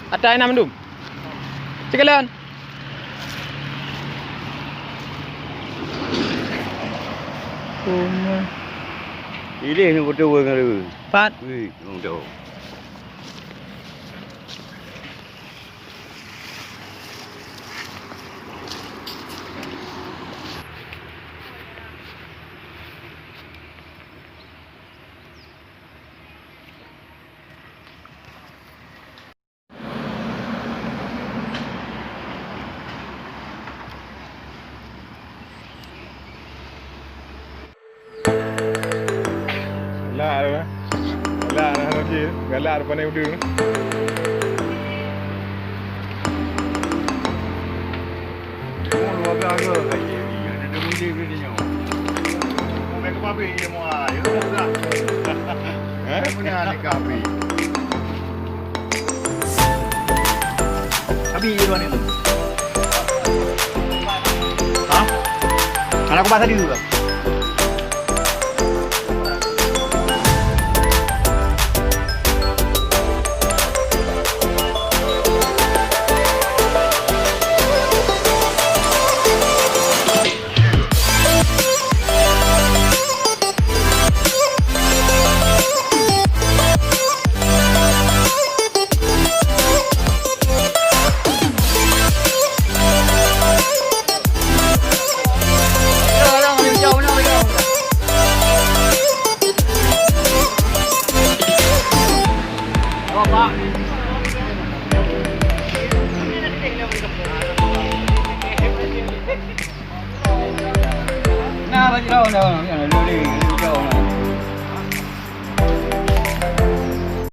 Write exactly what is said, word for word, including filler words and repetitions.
Atai na mandum. Cikalon. Uma. Ileh ni beutôi ngon lu. Pat. Wih, beutôi. Galak tu, eh. Galak tu, okey. Galak tu pandai udah. Oh, luar biasa lagi. Ada musim dia tengok. Main ke pabrik dia, muai. Ya, mudah. Eh? Mana ni kambing? Abi, iwan itu. Ha? Mana aku bahasa dulu lah.